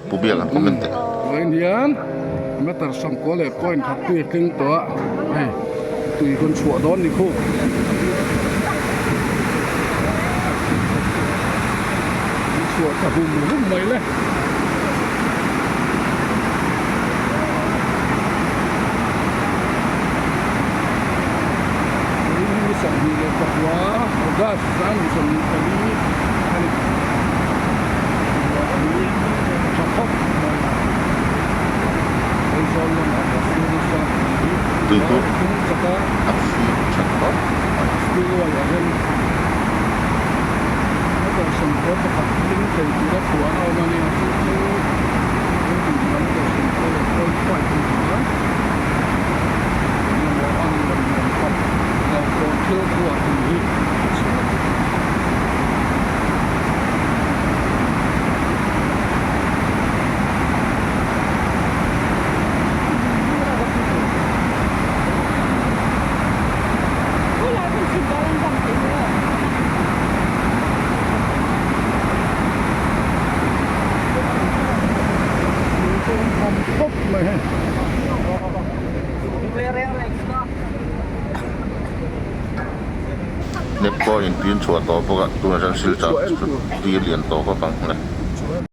Pu Biak an comment teh. Vawiin hian meter 90 leh point khat tui a tling tawh a, hei tui rawn chhuah dawn ni khu. An chhuah ta hum hum mai le. Vawiin hi ni 25 August 2024 a ni. Tha khawp mai. Aizawl lamah a sur nasa tih hi Tui chu a tum chak a. A fim tha khawp mai. Spillway a rem. Motor sawmkaw pakhat tling thei tura chhuah an awm a ni. Chu chu kan tih hna motor 90 leh point five a ni a. Engemaw a nuam nuam tak hlauhthawn thil khuah tih hi a chhuah a ni. Nepco in tui an chhuah tawh bawk a tunah chuan silchar tui a lian tawh khawp ang le.